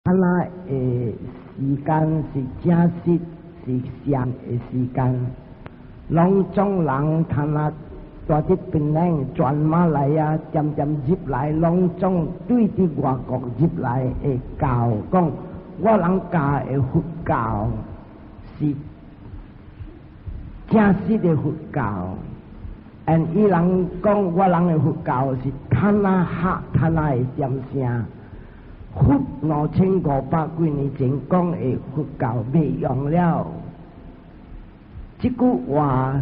那的時間是正實是上的時間，攏總人他那住佇檳城全馬來亞，漸漸入來，攏總對佇外國入來的教講，我人教的佛教是正實的佛教。and 伊人講我人的佛教是坦那學坦那的點聲。佛2500幾年前講的佛教袂用了，這句話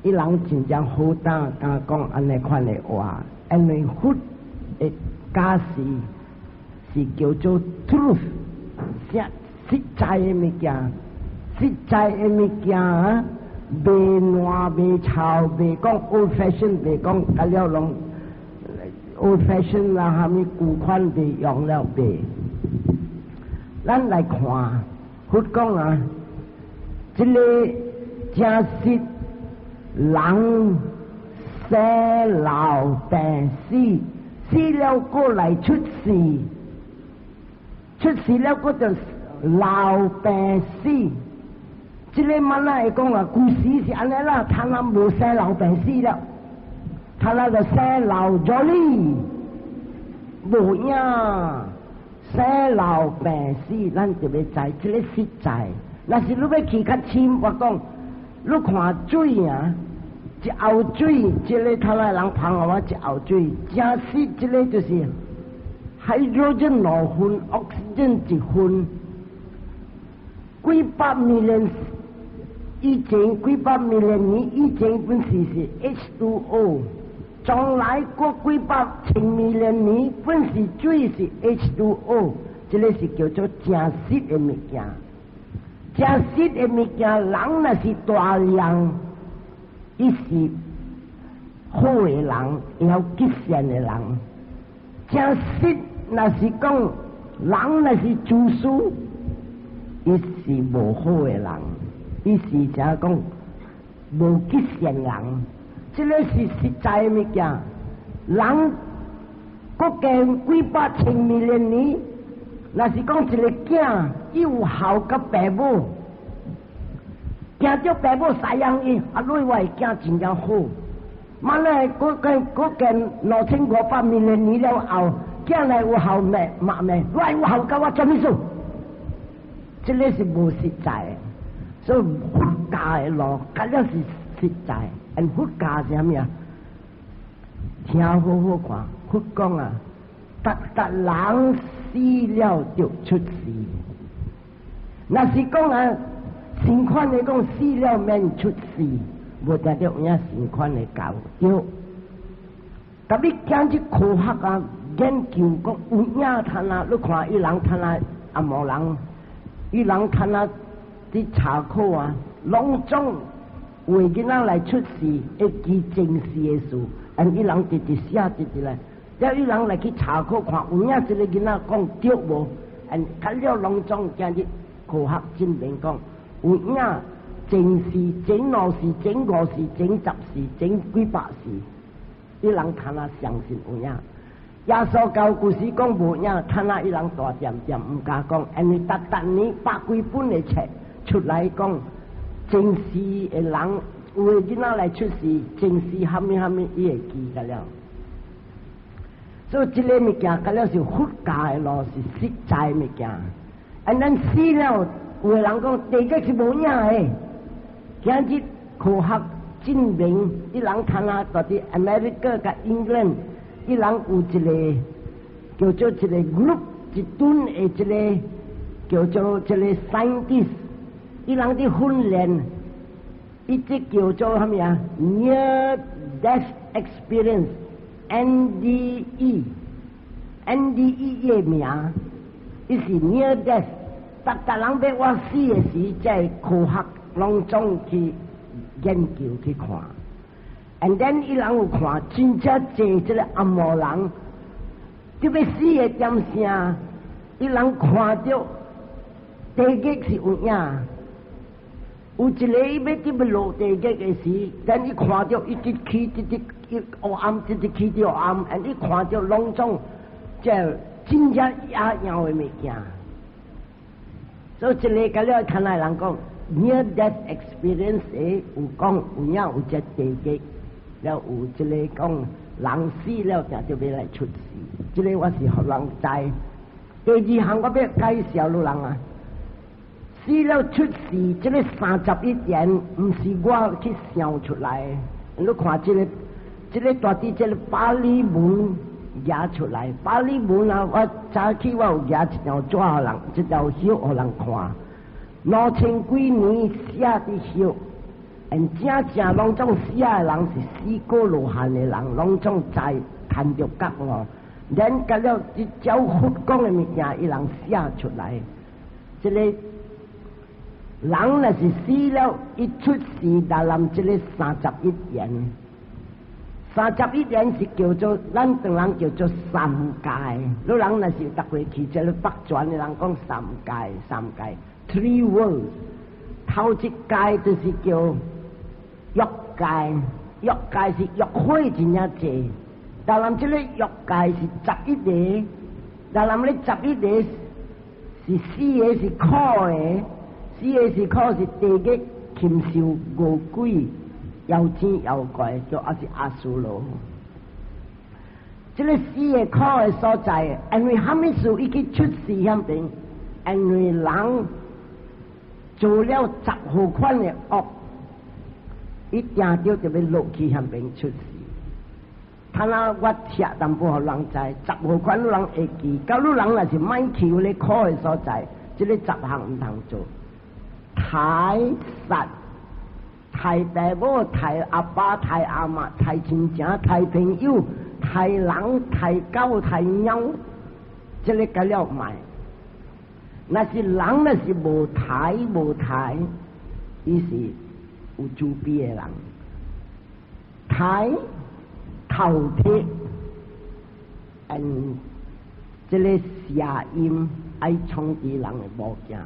伊人真正好膽敢講按呢款的話，因為佛的教示是叫做 truth，實實在的物件，實在的物件啊，袂爛袂臭，袂講 old fashion，袂講甲了攏 old fashion 啦，蝦米舊款袂用了袂。咱來看佛講啊，這个正實人生老病死，死了過來出世，出世了閣就老病死。這个慢慢會講啊，舊時是按呢啦，他那無生老病死了，他那個生老 jolly 無影，生老病死，咱就欲知這个實在。若是你欲去較深，我講，你看水啊，一喉水，這个他那人芳予我一喉水，正實這个就是 hydrogen 兩分，oxygen 一分，幾百 million 以前幾百 million 年以前本是是 H2O，將來過幾百千 million 年本是水是 H2O，這个是叫做正實的物件。正實的物件，人若是大量，伊是好的人，會曉結善的人。正實若是講人若是自私，伊是無好的人，伊是怎講無結善人。這个是實在的物件。人閣經幾百千 million 年，若是講一个囝，伊有孝佮爸母，驚著爸母赡養伊，啊，你我的囝真正好。嘛咧，閣經閣經2500 million 年了後，囝來有孝咩？媽咩？我有孝佮我做咩事？這个是無實在的，所以佛教的路，佮了是實在。and 佛教是啥物啊？聽好好看，佛講啊，逐逐人死了就出世。若是講啊，善款的講死了免出世，無定著有影善款的教對。特別講這科學啊，研究講有影通啊，你看伊人通啊，紅毛人，伊人通啊，佇查考啊，攏總為囡仔來出世，會記前世的事，and 伊人直直寫直直來，了伊人來去查考看有影這个囡仔講對無？and 較了攏總今日科學證明講有影前世、前五世、前五世、前十世、前幾百世，伊人通啊相信有影。耶穌教舊時講無影，通啊伊人大點點毋敢講，因為逐逐年百幾本的冊出來講，前世的人有的囡仔來出世，前世蝦米蝦米，伊會記得了。所以這个物件，佮了是佛教的路，是實在物件。啊，咱死了，有的人講地獄是無影的。今日科學證明，伊人通啊，佇 America 佮 England，伊人有一个叫做一個 group，一陣的一個叫做一個 scientist，伊人佇訓練，伊這叫做蝦米啊？Near Death Experience，NDE，NDE 的名，伊是 Near Death，逐逐人欲倚死的時，這科學攏總去研究去看，and then 伊人有看真正濟這个紅毛人，就欲死的點聲，伊人看著地獄是有影，有一个伊欲佇欲落地獄的時，等伊看著一直起，一直一黑暗，一直起著黑暗，and 伊看著攏總這真正也枵的物件。所以這个甲了看來人講，near death experience 有講有影有這地獄，了有這个講人死了定就欲來出世。這个我是予人知。第二項我欲介紹予人啊，死了出世，這个31言，毋是我去想出來的。你看這个，這个大佇這个巴利文寫出來，巴利文啊，我早起我有舉一張紙予人，這條葉予人看，2000幾年寫佇葉，and 正正攏總寫的人是四果羅漢的人，攏總知談著覺悟。連甲了這照佛講的物件，伊人寫出來。這个人若是死了，伊出世來臨這个三十一言，三十一言是叫做咱唐人叫做三界。你人若是逐回去這个北傳的人講三界，三界 three worlds。頭一界就是叫欲界，欲界是欲火真正濟。但咱這个欲界是十一个，但咱咧十一个是四个是苦的，四个是苦是地獄、禽獸、餓鬼、妖精、妖怪，就抑是阿修羅。這个四个苦的所在，因為蝦米事伊去出世遐邊？因為人做了十號款的惡，伊定著就欲落去遐邊出世。他那我寫淡薄予人知，十號款你人會記，到你人若是莫去有咧苦的所在，這个十項毋通做。刣殺、刣爸母、刣阿爸、刣阿嬤、刣親情、刣朋友、刣人、刣狗、刣貓，這个甲了莫。若是人若是無刣無刣，伊是有慈悲的人。刣偷鐵，這个邪淫愛創治人的某囝。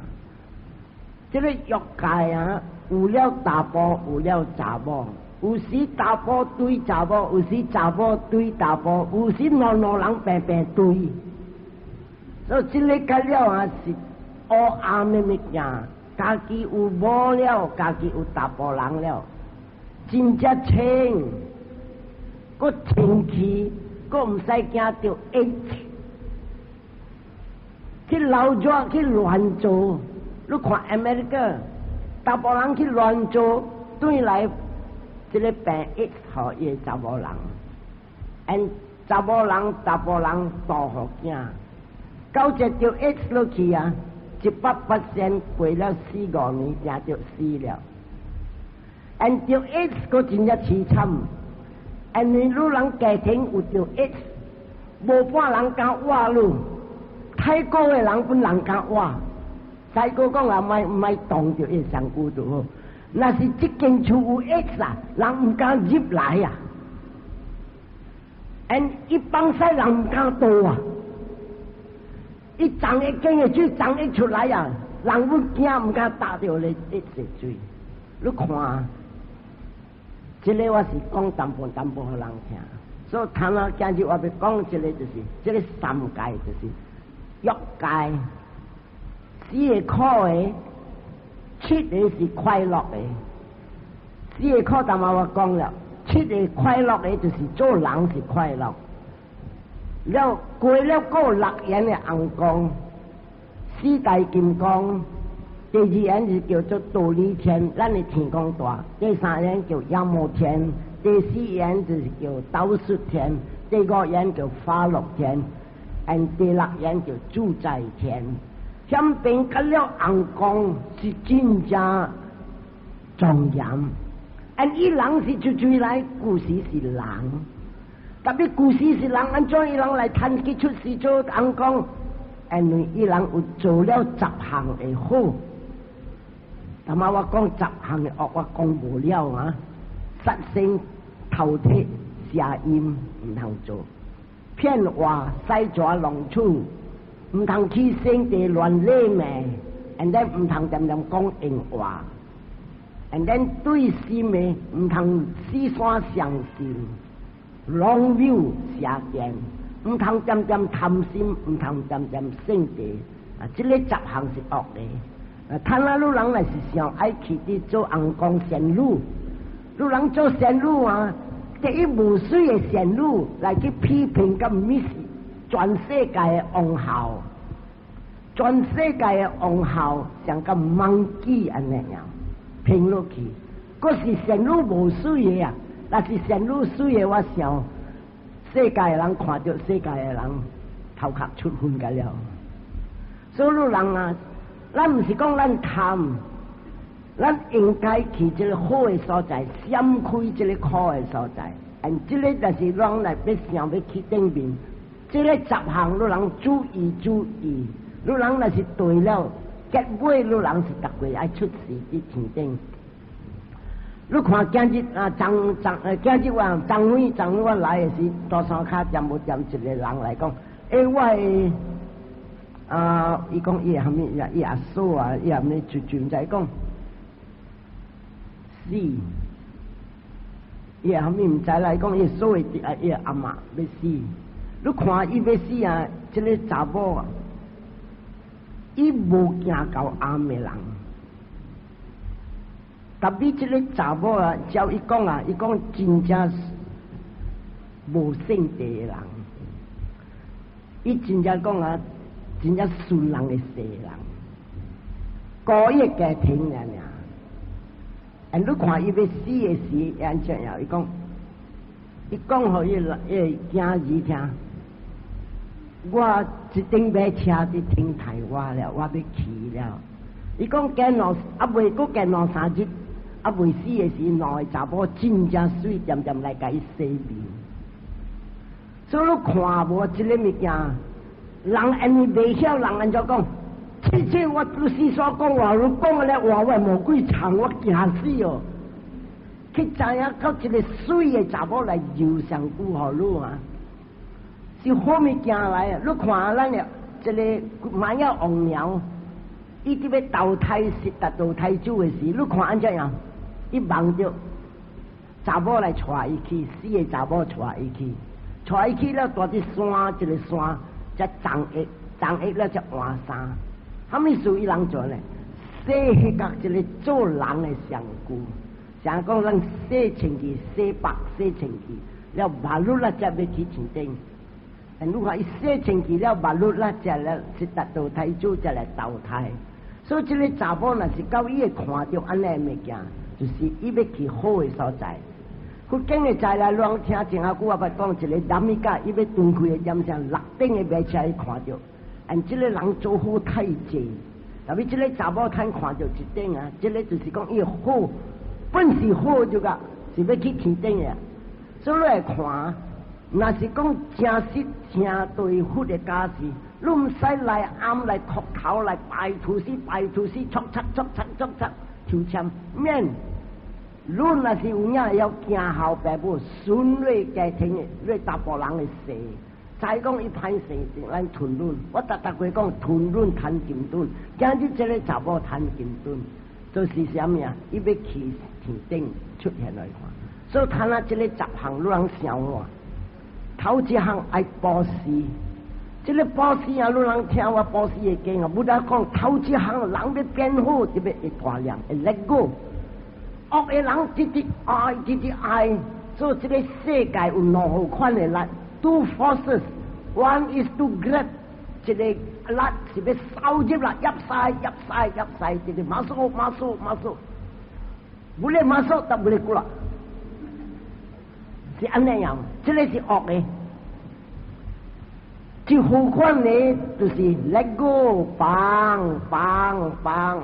這个欲界啊，有了查埔，有了查某，有時查埔對查某，有時查某對查埔，有時兩兩人平平對。所以這个甲了啊是黑暗的物件，家己有某了，家己有查埔人了，真正清，閣清氣，閣毋使驚著 AIDS，去流熱去亂做。你看 America，查埔人去亂做，轉來這个病 AIDS 予伊的查某人，and 查某人查埔人肚予囝，到這著 AIDS 落去啊，100% 過了四五年，定著死了。and 著 AIDS 閣真正淒慘，因為你人家庭有著 AIDS，無半人敢活你，泰國的人本人敢活。泰國講啊，莫莫動著伊身軀就好。若是這間厝有 AIDS 啊，人毋敢入來啊。and 一般西人毋敢倒啊。伊髒一間的水髒一出來啊，人會驚毋敢踏著咧一隻水。你看，這个我是講淡薄淡薄予人聽。所以頭仔今日我欲講這个就是，這个三界就是欲界。四个苦的，七个是快樂的。四个苦，頭仔我講了，七个快樂的，就是做人是快樂。了過了過六緣的尪公，四大金剛，第二緣是叫做忉利天，咱的天公大；第三緣叫夜摩天，第四緣就是叫兜率天，第五緣叫化樂天，and 第六緣叫自在天。遐邊甲了尪公是真正莊嚴，and 伊人是出出來，舊時是人，特別舊時是人，按怎伊人來趁去出世做尪公？因為伊人有做了十項的好，頭仔我講十項的惡，我講無了啊！殺生、偷鐵、邪淫毋通做，騙話、使蛇弄鼠，毋通去聖地亂禮命，and then 毋通恬恬講閒話，and then 對心的毋通四山相信，wrong view 邪見，毋通恬恬貪心，毋通恬恬性地。啊，這個十項是惡的。啊，貪啦，汝人若是想愛去佇做尪公仙女，汝人做仙女啊，第一無媠的仙女來去批評佮蔑視全世界的王后，全世界的王后像個 monkey 按呢樣評落去，閣是仙女無媠的啊！若是仙女媠的，我想世界的人看著世界的人頭殼出粉個了。所以汝人啊，咱毋是講咱貪，咱應該去這個好的所在，閃開這個苦的所在。and 這個就是咱來欲想欲去頂面，這個十項汝人注意注意，汝人若是對了，結尾汝人是逐個愛出世佇天頂。你看今日啊，昨昨今日我昨昏昨昏我來的時，大山跤掂無掂一個人來講，欸，我的啊，伊講伊蝦米伊阿嫂啊，伊蝦米就就毋知講死，伊蝦米毋知啦，伊講伊嫂的啊，伊阿嬤欲死，你看伊欲死啊，這個查某啊，伊無驚到暗的人。特別這個查某啊，照伊講啊，伊講真正無性地的人，伊真正講啊，真正順人的世人，顧伊家庭爾爾。and 你看伊欲死的時，按怎樣？伊講，伊講予伊伊囝兒聽，我這頂馬車佇等待我了，我欲去了。伊講過兩，猶未閣過兩三日，猶未死的時，兩个查某真正媠，恬恬來共伊洗面。所以你看無這個物件，人因為袂曉人按怎講？切切，我拄時所講話，你講的話我魔鬼藏，我驚死哦！去知影到一個媠的查某來揉身軀予你啊，是好物件來啊！你看咱的這個馬耀王娘，伊佇欲投胎是達道太子的時，你看按怎樣？伊望著查某來帶伊去，四个查某帶伊去，帶伊去了，蹛佇山一個山，才藏液，藏液了才換衫。啥物事伊人做呢？洗彼個一個做人的身軀，像講咱洗清氣、洗白、洗清氣，了馬路啦才欲去天頂。你看伊洗清氣了，馬路啦才來是達道太子才來投胎。所以這個查某若是到伊會看著按呢物件，就是伊欲去好的所在。佛經的在來，攏聽前仔久我捌講一個男仔，伊欲斷氣的點聲，六頂的馬車伊看著，and 這個人做好太濟，特別這個查某趁看著一頂啊，這個就是講伊好，本是好就個，是欲去天頂的。所以你來看，若是講誠實聽對佛的教示，你毋使來暗來磕頭來拜土師拜土師，戳擦戳擦戳擦抽籤免。你若是有影會曉行孝爸母，順你家庭的，你查埔人的勢。再講伊歹勢，咱吞卵，我逐逐過講吞卵趁金盾，今日這個查某趁金盾，就是啥物啊？伊欲去天頂出現來看，所以睇下這個十項，汝人想我，頭一項愛布施，這個布施啊，汝人聽我布施的經啊，Buddha 講頭一項人欲變好，就欲會大量，會 let go。惡的人直直愛，直直愛，所以這個世界有兩號款的力，two forces，one is to grab，一個力是欲收入啦，入晒入晒入晒，一個 masuk masuk masuk，boleh masuk tak boleh keluar，是按呢樣，這個是惡的。這好款的，就是 let go，放放放。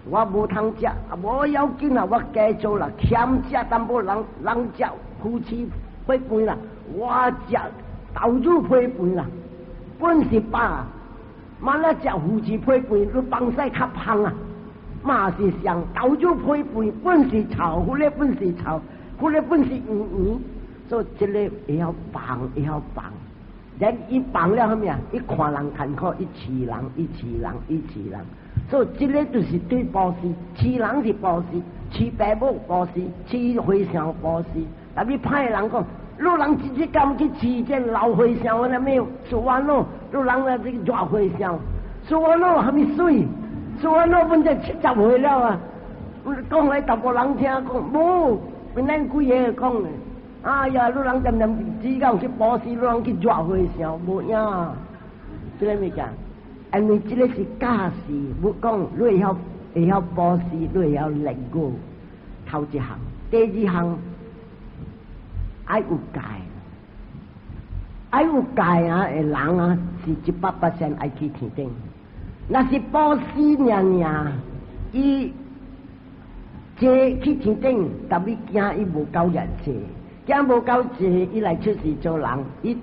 我無通食，無要緊啊！我加做啦，欠食淡薄人人食夫妻伙飯啦，我食豆乳配飯啦，本是飽，嘛咧食夫妻配飯，你放屎較芳啊！嘛是像豆乳配飯，本是臭，彼个本是臭，彼个本是圓圓，所以這個會曉放，會曉放。人伊放了啥物啊？伊看人艱苦，伊飼人，伊飼人，伊飼人。所以這個就是對布施，飼人是布施，飼爸母布施，飼和尚布施。特別歹人講，你人一日敢去飼這老和尚，我那咩說完咯，你人來這個熱和尚，說完咯，蝦米水？說完咯，本才70歲了啊！講來逐個人聽講，無，變咱幾个講的。哎呀，你人恬恬只講去布施，你人去熱和尚，無影。這个物件，因為這个是教示，無講你會曉會曉布施，你會曉 let go。頭一項，第二項愛有戒，愛有戒啊！的人啊，是100%愛去天頂。若是布施爾爾，伊這去天頂，特別驚伊無夠熱濟，驚無夠濟，伊來出世做人，伊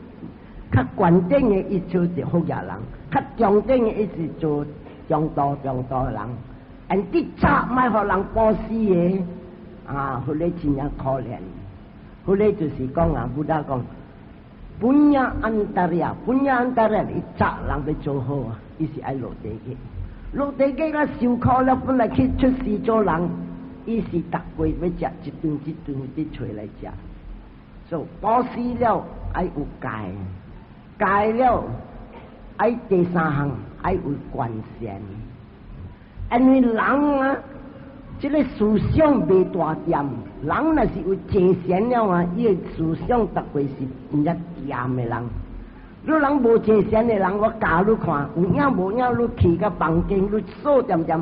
較懸等的伊做是好額人，較中等的伊是做中度中度的人。and 佇早莫予人布施的，啊，彼个真正可憐。彼个就是講啊，Buddha 講，puñña antaraya，puñña antaraya，伊早人欲做好啊，伊是愛落地獄，落地獄啊受苦了，本來去出世做人，伊是逐個欲食一頓一頓佇揣來食。所以布施了愛有戒，戒了愛第三項愛有觀善，因為人啊，這个思想袂大掂，人若是有坐禪了啊，伊个思想逐個是真正掂的人。你人無坐禪的人，我教你看，有影無影？你去到房間，你掃恬恬，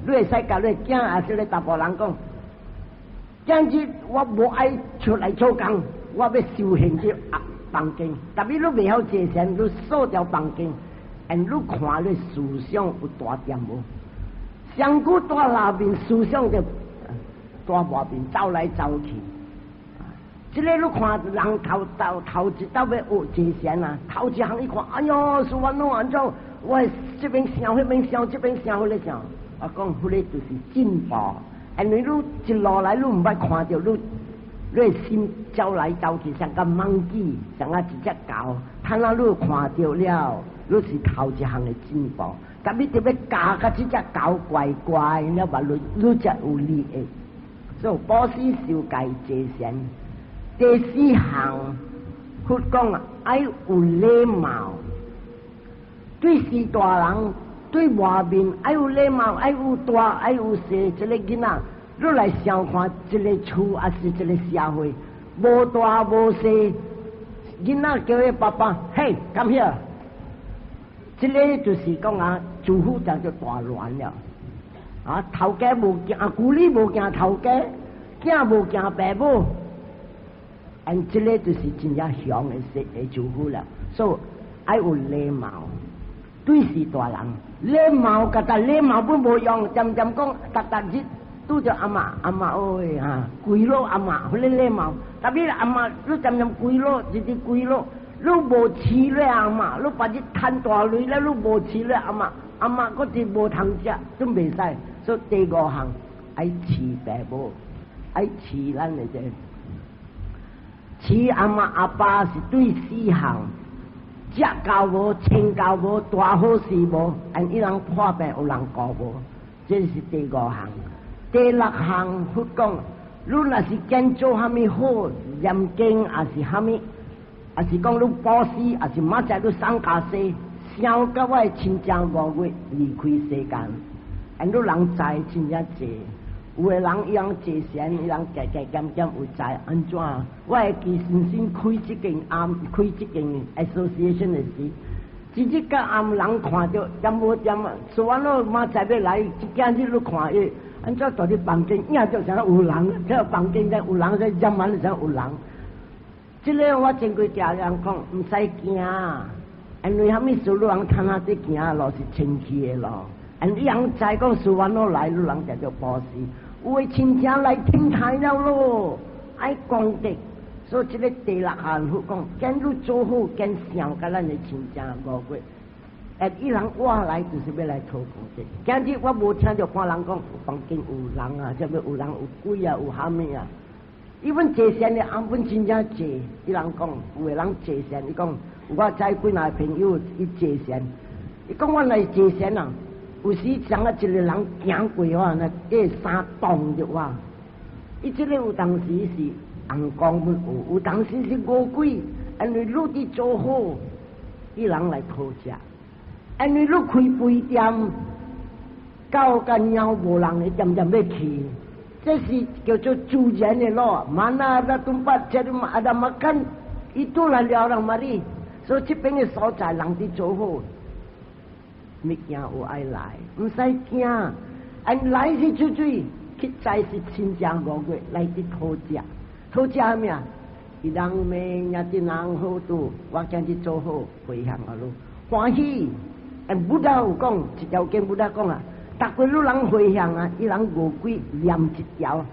你會使共你囝，抑是你查埔人講，今日我無愛出來做工，我欲修行佇房間。特別你袂曉坐禪，你掃掉房間，and 你看你思想有大掂無？上久蹛內面，思想就蹛外面走來走去。這个你看人頭頭頭一道欲學坐禪啊，頭一項伊看，哎喲，是安怎按怎？我這邊想，彼邊想，這邊想，彼个想。我講，彼个就是進步。因為你一路來，你毋捌看著你，你的心走來走去，像個 monkey，像啊一隻狗。倘若你看著了，你是頭一項的進步。特別特別教甲這隻狗乖乖，了嘛你你才有利益。所以布施受戒坐禪。第四項，佛講啊，愛有禮貌，對序大人，對外面愛有禮貌，愛有大，愛有細。這个囡仔，你來想看，一个厝抑是一个社會，無大無細，囡仔叫伊爸爸，嘿，come here，這个就是講啊，祖父就就大亂了。啊，頭家無驚，舊里無驚頭家，囝無驚爸母。and 這个就是真正凶的說的祖父了，所以愛有禮貌，對序大人，禮貌，佮但禮貌本無用，恬恬講，逐逐日拄著阿嬤阿嬤哎哈，跪落阿嬤，彼个禮貌，特別阿嬤，你恬恬跪落，一直跪落，你無飼咧阿嬤，你別日趁大鐳咧，你無飼咧阿嬤，阿嬤閣是無通食，都袂使。所以第五項愛飼爸母，愛飼咱的這個。飼阿嬤阿爸是對四項，食夠無，穿夠無，大好勢無，and 伊人破病有人顧無，這是第五項。第六項佛講，你若是見做蝦米好，念經抑是蝦米，抑是講你布施，抑是明仔你送家西，想佮我的親情五月離開世間，and 你人知真正濟。有的人伊人坐禪，伊人加加減減有知按怎？我會記先生開這間庵，開這間 association 的時，一日到暗人看著恬無恬啊，說完了明仔欲來，一今日你看伊，按怎蹛佇房間，影就像有人，這個房間在有人在入門就有人。這个我前幾條人講，毋使驚，因為蝦米事你人趁下這行路是清氣的路，因伊人知講事完了來，你人就做布施。有的親情來天台了咯，愛功德，所以這个第六項佛講，見你做好，見想佮咱的親情五月，欸，伊人活來就是欲來討功德。今日我無聽著看人講房間有人啊，這欲有人有鬼啊，有蝦米啊？伊阮坐禪的翁本真正濟，伊人講有的人坐禪，伊講我知幾若朋友伊坐禪，伊講我來坐禪啊。有時像啊，一個人行過我，那個衫擋著我。伊這个有當時是尪公本有，有當時是餓鬼，因為你佇做好，伊人來討食。因為你開飯店，狗佮貓無人會漸漸欲去，這是叫做自然的咯。Mana ada tempat cari ada makan, itulah dia orang mari。所以這邊的所在人佇做好，物件有愛來，毋使驚。𪜶來是出水，去知是親情五月來佇討食，討食啥物啊？伊人罵也佇人好拄，我今日做好回向予你，歡喜。Buddha 有講一條經，Buddha 講啊，逐個汝人回向啊，伊人餓鬼念一條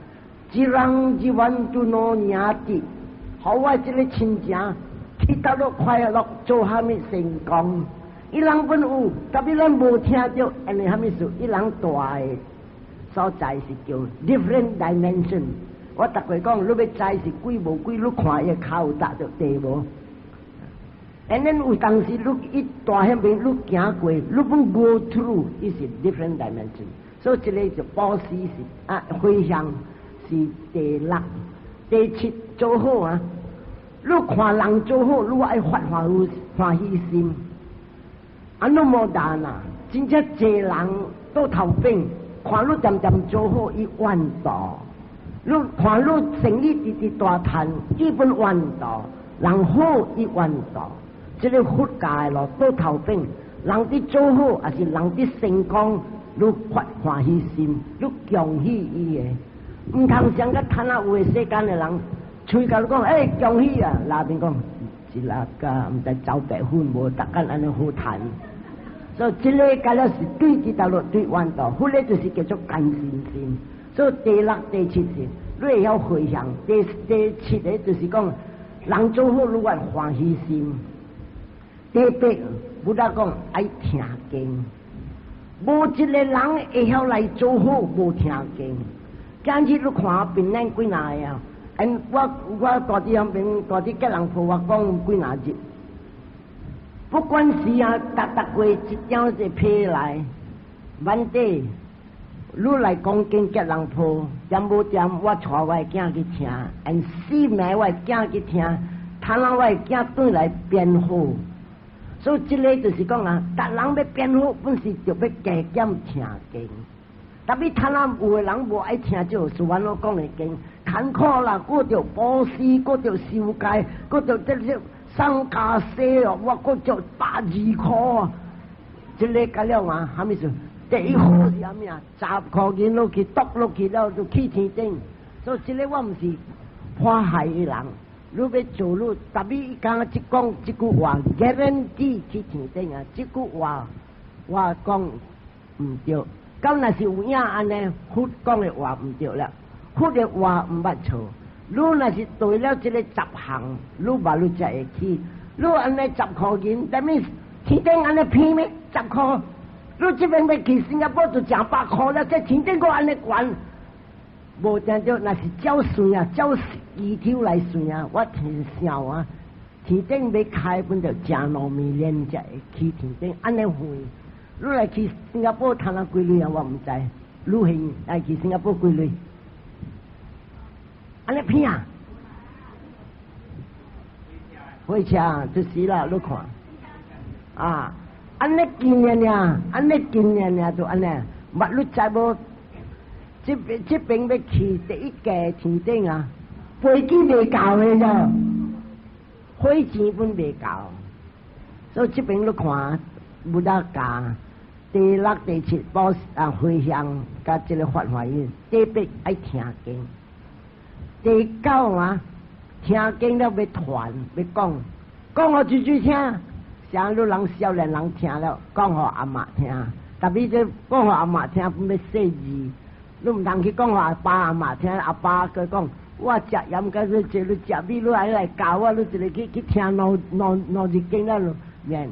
，Ciraṃ jīvantu no ñāti，予我這个親情，去佗落快樂，做啥物成功？伊人本有，特別咱無聽著，按呢啥物事？伊人大的所在是叫 different dimension。我逐個講，你欲知是鬼無鬼，你看伊跤有踏著地無？And then 有當時你一大彼邊，你行過，你本 go through，伊是 different dimension。所以這个就布施是啊，回向是第六、第七做好啊。你看人做好，你愛發歡喜歡喜心。Anumodana，真正濟人倒頭頂，看你漸漸做好，伊怨妒。你看你生意直直大趁，伊本怨妒。人好伊怨妒。這个佛教的路倒頭頂，人佇做好，抑是人佇成功，你發歡喜心，你恭喜伊的，毋通像佮趁啊有的世間的人，喙共你講，欸，恭喜啊，內面講，一粒甲毋知走白粉無，逐工按呢好趁。所以這个敢若是對佇頭路對怨妒，彼个就是叫做貪嗔心。所以第六、第七是，你會曉回向。第七个就是講，人做好你發歡喜心。第八，Buddha 講愛聽經，無一個人會曉來做好無聽經。今日你看檳城幾若个啊？𪜶我住佇遐邊，住佇吉隆坡，我講幾若日。不管是啊，逐逐月一張一批來，萬底，你來講經吉隆坡，點無點，我帶我的囝去聽，𪜶四暝我的囝去聽，趁人我的囝轉來變好。所以這个就是講啊，逐人欲變好，本是就欲加減聽經。特別趁人有的人無愛聽這是阮老講的經，艱苦啦，閣著布施，閣著修戒，閣著這些送家洗哦，我閣著120箍啊！這个甲了啊，啥物事？第一好是啥物啊？10箍銀落去，篤落去了就去天頂。所以這个我毋是破害的人。你欲做你，特別伊剛剛講這句話，guarantee 去天頂啊！這句話我講毋對。咁若是有影按呢，佛講的話毋對啦，佛的話毋捌錯。你若是對了這个十項，你嘛你才會去。你按呢十箍銀，啥物天頂按呢偏咩？十箍，你這邊欲去新加坡就成百箍了，這天頂閣按呢懸。無聽著，若是照算啊，照機抽來算啊，我聽想啊，天頂欲開本就誠兩米連才會去天頂，按呢遠。你來去新加坡趁啊幾鐳啊？我毋知。旅行來去新加坡幾鐳？按呢偏啊？火車就是啦，你看啊，按呢近爾爾，按呢近爾爾就按呢，捌你知無？這邊這邊欲去第一個天頂啊，飛機未到的咋，火箭本未到，所以這邊你看，Buddha 教第六、第七布施啊回向，佮這个發歡喜，第八愛聽經，第九啊聽經了欲傳欲講，講予水水聽，像你人少年人聽了，講予阿嬤聽，特別這講予阿嬤聽，欲細字。你毋通去講予阿爸阿嬤聽，阿爸閣講，我食鹽佮你這你食米，你愛來教我，你一个去去聽兩兩兩日經了免。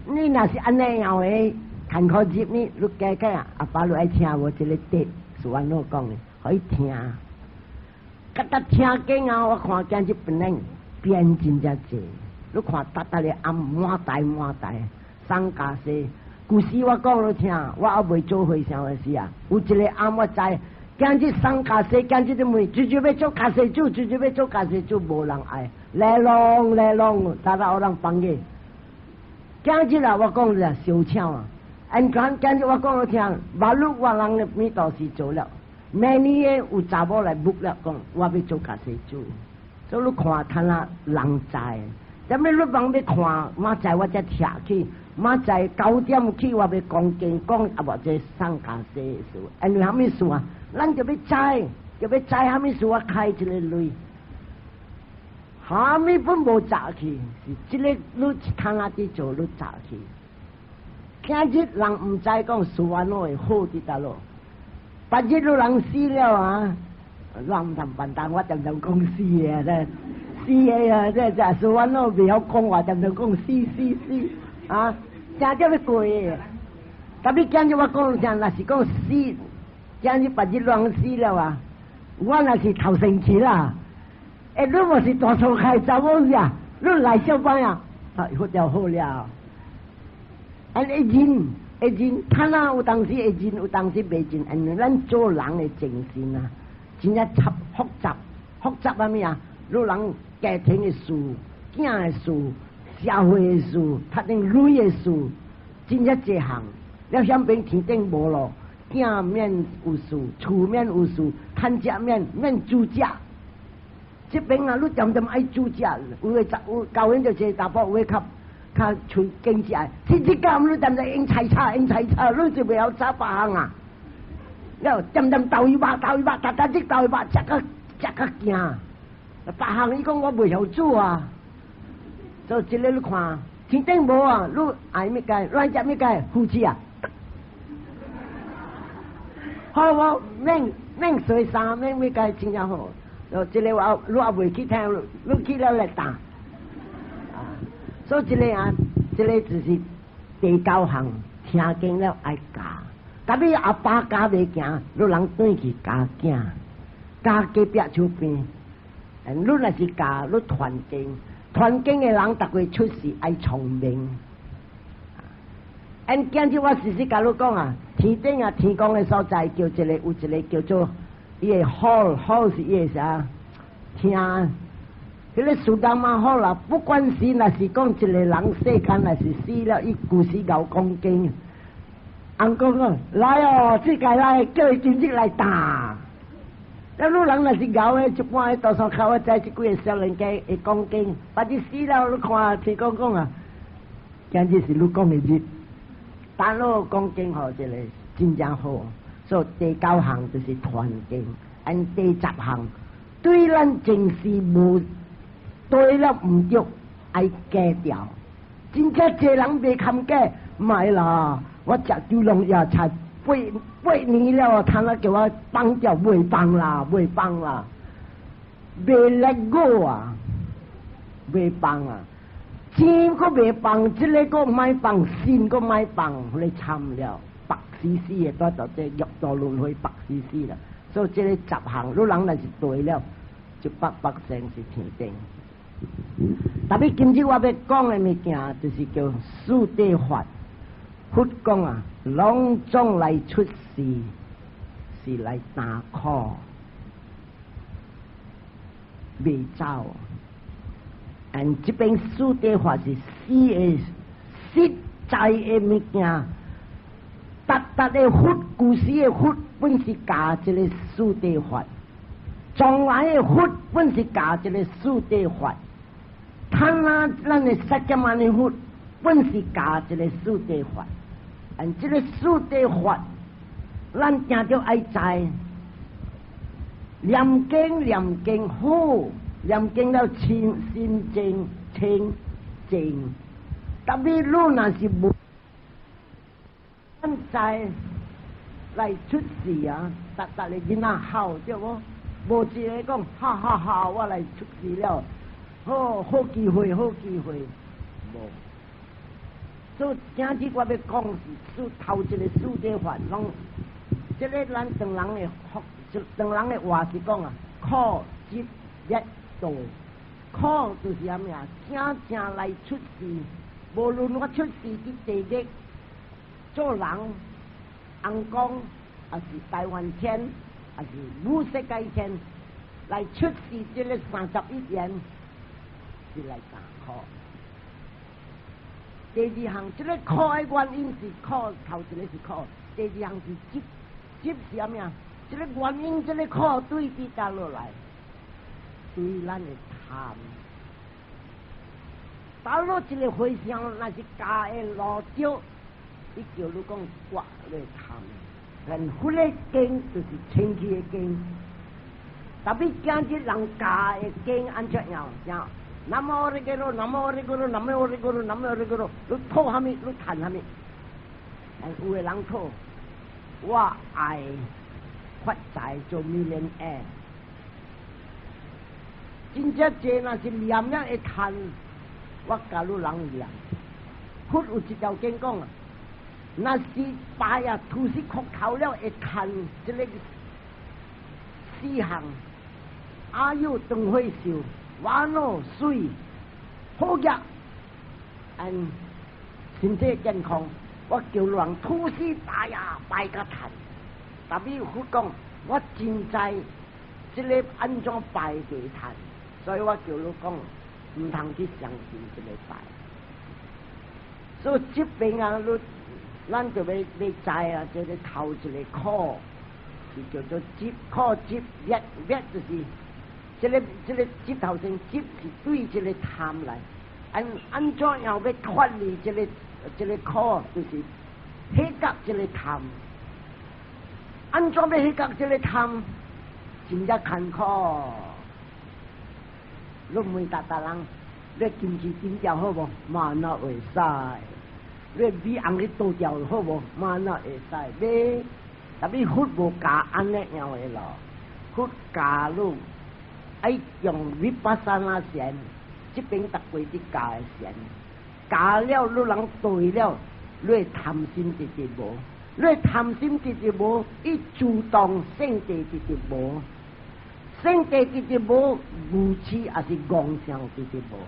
你若是按呢樣的，艱苦入呢，你加加阿爸你愛聽無？這个碟是按怎講的，予伊聽。覺得聽經啊，我看見這本人變真正濟。你看逐逐个暗滿台滿台，送家洗。舊時我講予聽，我猶未做和尚的時啊，有一个暗我知，今日送家私，今日都問，直接欲做家私主，直接欲做家私主，無人愛，來攏來攏，大家有人幫嘅。今日啊，我講是小巧啊，按講今日我講你聽，馬路我人的物都是做了，明年的有查某來 book 了，講我欲做家私主，所以你看睇下人知。踮咧你幫欲看，明仔我才拆去，明仔9點去，我欲講經講啊，或者送家私的事，因為啥物事啊？咱就欲知，就欲知啥物事我開這個鐳，啥物本無早去，是這個你一摊仔佇做，你早去。今日人毋知講事安怎會好佇佗落，別日你人死了啊，人毋通辦單，我常常講死的，這死的啊，這這事安怎袂曉講話，常常講死死死啊，正正欲過的。特別今日我講聽，若是講死。今日別日人死了啊！我若是頭先去啦，欸，你無是大錯開查某呀？你來小班啊？啊，好就好了。啊，會認會認，他那有當時會認，有當時袂認。因為咱做人的精神啊，真正雜複雜，複雜啥物啊？你人家庭的事、囝的事、社會的事、讀定鐳的事，真正濟項。了響邊天頂無咯。囝免有事，厝免有事，趁食免免煮食。這邊啊，你恬恬愛煮食，有的有舊年就一個查埔，有的較較喙經濟。天天教你恬恬用菜炒，用菜炒，你就袂曉炒別項啊。了恬恬豆魚肉，豆魚肉，逐逐日豆魚肉，食甲食甲驚。別項伊講我袂曉煮啊。所以這個你看，天頂無啊，你愛物件，亂食物件，夫妻啊。好無？免免洗衫，免物件真正好。這個我你也未去聽，你去了來打。啊，所以這個啊，這個就是第九項，聽經了愛教。特別阿爸教袂行，你人轉去教囝，教隔壁厝邊。你若是教，你傳經，傳經的人，逐個出世愛聰明。按今日我事實共你講啊，天頂啊，天公的所在叫一個有一個叫做伊的 hall hall 是伊的啥？聽，彼個 Sudhamma hall 啦，不管是若是講一個人世間若是死了，伊舊時𠢕講經，翁公講來哦，這個來叫伊今日來打。了你人若是𠢕的，一般的多數較我知這幾個少年家會講經，別日死了，你看天公講啊，今日是你講的日。但你講經吼，這個真正好，所以第九項就是傳經，按第十項對咱前世無對了毋對，愛改掉。真正濟人袂堪改，莫啦，我食豬籠也才八八年了，他那叫我放掉，袂放啦，袂放啦，袂 let go 啊，袂放啊。錢閣袂放，這個閣莫放，心閣莫放，你慘了，白死死的，蹛到這六道輪迴白死死啦。所以這個十項，你人若是對了，就百百成是天頂。特別今日我欲講的物件，就是叫四諦法。佛講啊，攏總來出世，是來擔苦，袂走。按這邊四諦法是四個實在的物件，逐逐的佛，舊時的佛本是教這個四諦法，將來的佛本是教這個四諦法，他那咱的釋迦牟尼佛本是教這個四諦法，按這個四諦法，咱定著愛知，念經念經好。念經了清心淨清淨，特別你若是無知來出世啊，逐逐個囡仔哭對無？無一個講哈哈哈，我來出世了，好好機會，好機會，無。所以今日我欲講是四頭一個四諦法，攏這個咱唐人的唐人的話是講啊，苦集滅道，苦就是啥物啊？正正來出世，無論我出世佇地獄做人，翁公，抑是大梵天，還是無色界天來出世這个31緣是來斷苦。第二項，這个苦的原因是苦，頭一个是苦，第二項是執，執是啥物啊？這个原因，這个苦對佇佗落來，對咱的貪。倒落一个和尚，若是教的路著，伊叫你講割你貪。但佛的經就是清氣的經，特別今日人教的經按怎樣？像南無阿彌陀佛，南無阿彌陀佛，南無阿彌陀佛，南無阿彌陀佛，你討啥物？你趁啥物？但有的人討，我愛發財做 millionaire，真正濟若是念了會趁，我教你人念。佛有一條經講啊，若是拜啊，吐死哭頭了會趁這个四項，阿育長歲壽，煩惱水好額，and 身體健康，我叫人吐死拜啊，拜甲趁。特別佛講，我真知這个按怎拜會趁，所以我叫你講，毋通去相信這个拜。所以這邊啊，你咱就欲欲知啊，這个頭一个苦是叫做執苦集滅滅，就是這个這个執頭先執是對這个貪來，按按怎樣欲脫離這个這个苦，就是彼覺這个貪。按怎欲彼覺這个貪，真正艱苦。你問逐逐人，你金錢丟掉好無？嘛若會使。你米紅去倒掉好無？嘛若會使。你特別佛無教按呢樣的路，佛教你愛用 vipassana 禪，這邊逐過佇教的禪，教了你人對了，你的貪心直直無，你的貪心直直無，伊自動性地直直無，性地直直無，愚癡也是妄想直直無，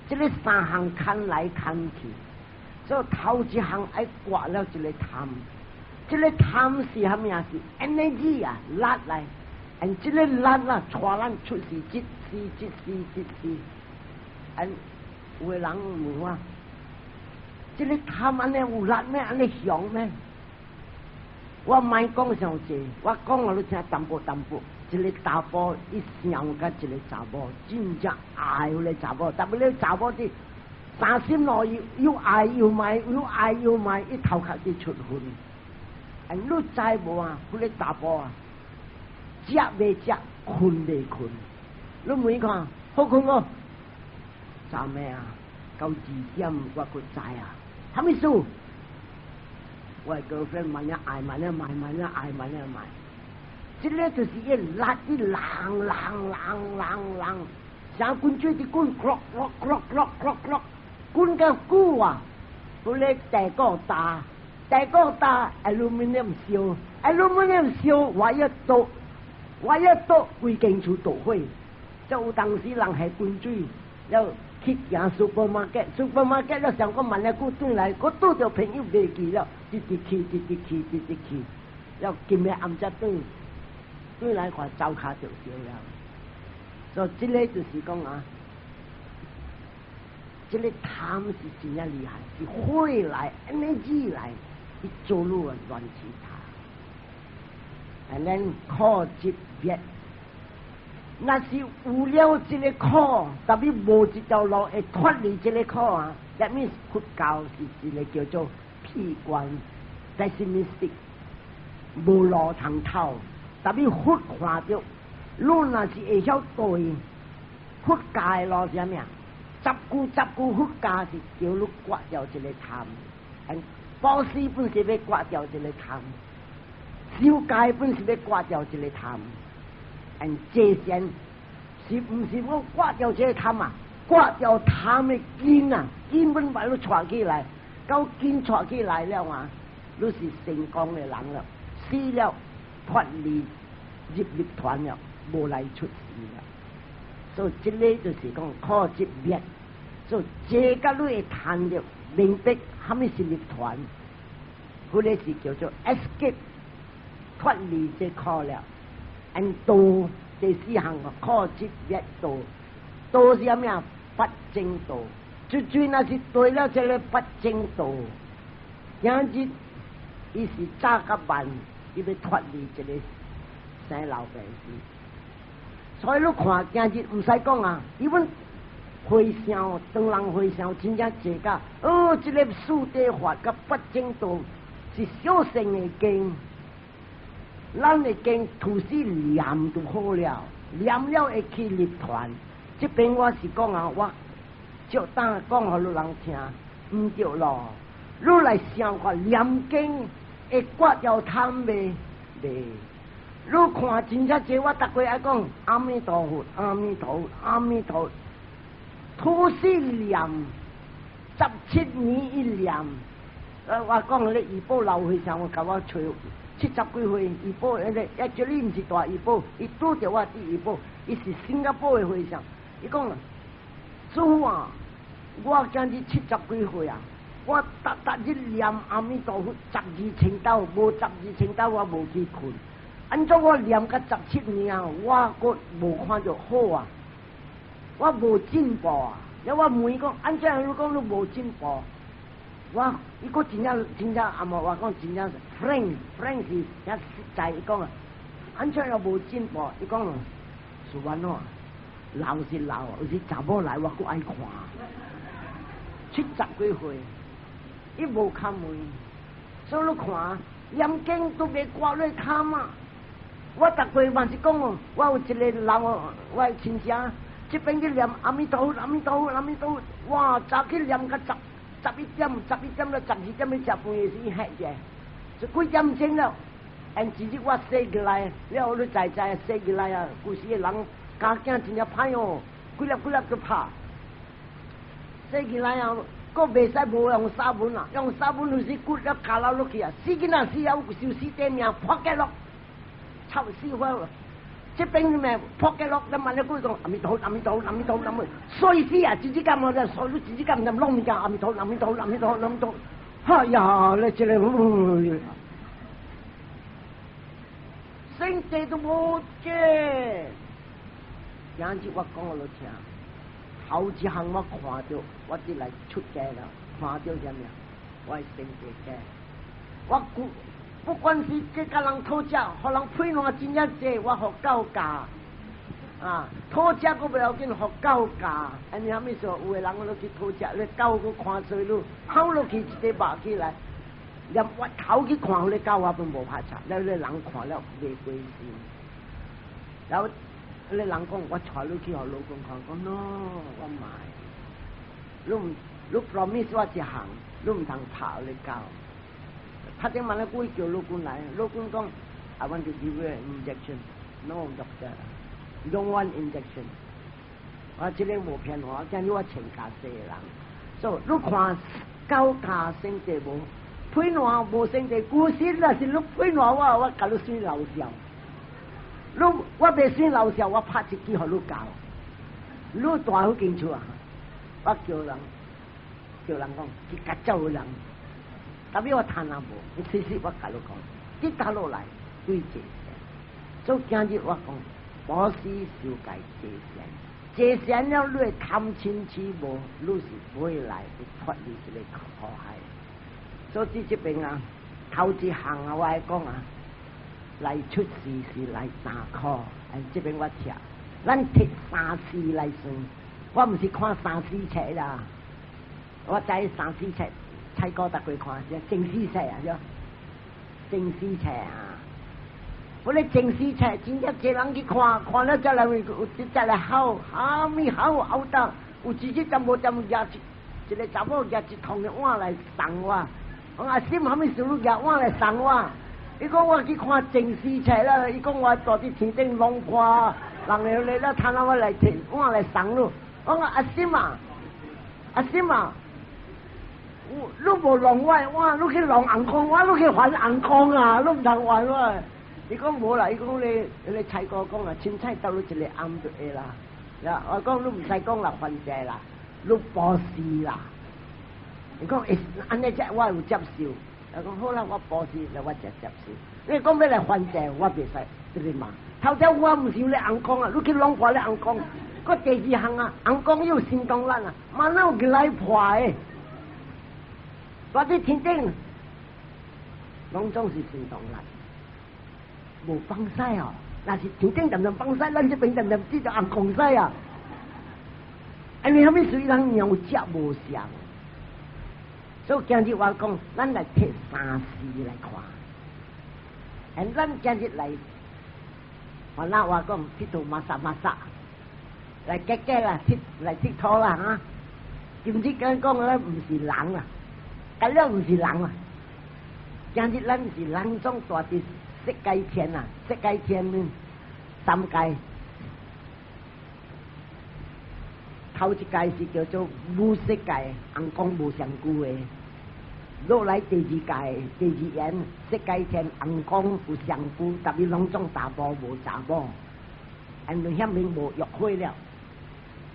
這个三項牽來牽去，所以頭一項愛割了這个貪，這个貪是啥物啊？是 energy 啊，力來。and 這个力啊，帶咱出世，這世這世這世。and 有的人問我，這个貪按呢有力咩？按呢強咩？我莫講傷濟，我講予你聽淡薄淡薄。一个查埔伊想佮一个查某，真正愛彼个查某，但彼个查某佇三心兩意，又愛又愛，又愛又愛，伊頭殼佇出血。and 你知無啊？彼个查埔啊，食袂食，睏袂睏。你問看，好睏無？昨暝啊，到2點我閣知啊，啥物事？我 girlfriend 慢仔愛，慢仔愛，慢仔愛，慢仔愛。這个就是伊力佇人人人人人，像滾水佇滾，咯咯咯咯咯咯，滾較久啊，彼个地鼓焦，地鼓焦，aluminium 燒，aluminium 燒，我一倒，我一倒，規間厝著火。就有當時人係滾水，了去行 supermarket，supermarket 了想講慢仔久轉來，閣拄著朋友袂記了，直直去，直直去，直直去，了今日暗才轉，轉來看灶跤著燒了。所以這个就是講啊，這个貪是真正厲害，是火來，energy 來，去做路啊亂其他。and then 苦集滅。若是有了這个苦，特別無一條路會脫離這个苦啊。That means 佛教是一个叫做悲觀（pessimistic），無路通透。特別佛看著，你若是會曉對佛教的路是啥物啊？十句十句佛教是叫你割掉這个貪，布施本是欲割掉這个貪，守戒本是欲割掉這个貪。and 坐禪是毋是講割掉這个貪啊？割掉貪的根啊，根本把你帶起來，到根帶起來了啊，你是成功的人了，死了脫離入涅槃了，無來出世了。所以這个就是講苦集滅，所以這個你會談著明白啥物是涅槃，彼个是叫做 escape 脫離這苦了。按道第四項苦集滅道，道是啥物啊？不正道，最最若是對了這个不正道，今日伊是早佮慢，伊欲脫離這个生老病死。所以你看今日毋使講啊，伊阮和尚，唐人和尚真正濟甲，哦，這个四諦法佮八正道是小乘的經，咱的經吐司念就好了，念了會去入團。這邊我是講啊，我照當講予汝人聽，毋對咯。汝來想看念經會割掉貪袂？袂。汝看真正濟，我逐個愛講阿彌陀佛，阿彌陀佛，阿彌陀佛，吐司念17年一念。我講咧，怡保老和尚，共我揣70幾歲，怡保彼个，抑這裡毋是大怡保，伊拄著我佇怡保，伊是新加坡的和尚。伊講啦，師父啊，我今日70幾歲啊，我逐逐日念阿彌陀佛12千兜，無十二千兜我無去睏。按怎我念甲十七年啊，我閣無看著好啊，我無進步啊。了我問伊講，按怎你講你無進步？我伊閣真正真正阿無我講真正 frank，frank 是遐實在伊講啊，按怎又無進步？伊講是按怎？老是老，有時查某來我閣愛看。70幾歲，伊無較問，所以你看，念經都袂掛咧貪啊！我逐個嘛是講哦，我有一個人哦，我的親戚，這邊去念阿彌陀佛，阿彌陀佛，阿彌陀佛，哇！早去念到11點，11點到12點欲食飯的時歇者，就幾點鐘了？按一日我洗起來，了你知知洗起來啊，舊時的人家境真正歹哦，幾粒幾粒都拍。洗起來啊，閣袂使無用沙文啊，用沙文有時骨了卡落落去啊，死囡仔死啊，有受死短命，破結落，臭死我！這邊咩破結落，你問你鬼講阿彌陀阿彌陀阿彌陀阿彌，衰死啊！自己幹嘛的？所以自己幹唔攏物件阿彌陀阿彌陀阿彌陀阿彌陀，哎呀，你這个，聖地都無嘅。今日我講予你聽，頭一項我看著，我佇來出家了，看著啥物？我的聖地家，我不不管是去共人討食，予人批爛真正濟，我予狗咬，啊，討食閣袂要緊，予狗咬，按呢啥物說？有的人落去討食，咧狗閣看衰你，吼落去一個肉起來，連我頭去看彼个狗我都無拍插，了彼人看了袂開心，然後彼人講我帶你去予老公看，講 no，我毋愛，你毋你 promise 我一項，你毋通拍彼个狗。拍電話咧，故意叫老公來，老公講，I want to give you an injection. No, doctor, don't want injection. 我這个無騙我，今日我穿較細人，所以你看狗咬聖地無？批爛無聖地，古時若是你批爛我，我共你算老笑。你我袂算老笑，我拍一支予你咬。你蹛彼間厝啊？我叫人叫人講去共走人。特別我貪也無，其實我共你講，跌打落來對坐禪。所以今日我講，布施受戒坐禪，坐禪了你貪嗔痴無，你是未來會脫離這個苦海。所以這邊啊，頭一項啊，我愛講啊，來出世是來三苦，哎，這邊我聽，咱摕三世來算，我毋是看三四冊啦，我知三四冊。蔡哥逐過看，是正史冊啊，對正史冊啊。我咧正史冊真正濟人去看，看了才來才來吼，啥物吼吼到，有一日淡無淡舉一一個查某舉一銅的碗來送我，我阿嬸啥物事你舉碗來送我？伊講我去看正史冊啦，伊講我蹛佇天頂攏看，人來來了，趁我來提碗來送你。我講阿嬸啊，阿嬸啊。你無弄我的碗，你去弄尪公，我你去還尪公啊！你毋通還我。伊講無啦，伊講你你蔡哥講啊，凊彩鬥你一個暗就會啦。我講你毋使講啦，還債啦，你布施啦。伊講會按呢這我有接受。我講好啦，我布施，我就接受。你講欲來還債，我袂使，對嘛？頭條我毋是咧尪公啊，你去攏看咧尪公。閣第二項啊，尪公有神通力啊，嘛哪有來破的？蹛佇天頂，攏總是神通力，無放屎哦。若是天頂恬恬放屎，咱這邊恬恬只就尪公屎啊。因為啥物事人描食無相？所以今日我講，咱來提三世來看，咱今日來，我那我講𨑨迌馬薩馬薩，來結結啦，𨑨來𨑨迌啦哈。今日講講咱毋是人啊，咁了毋是人啊。今日咱是人種蹛佇色界天啊，色界天三界。頭一界是叫做無色界，尪公無上久的。落來第二界，第二緣色界天，尪公有上久，但是攏總查埔無查某，因為遐面無欲火了。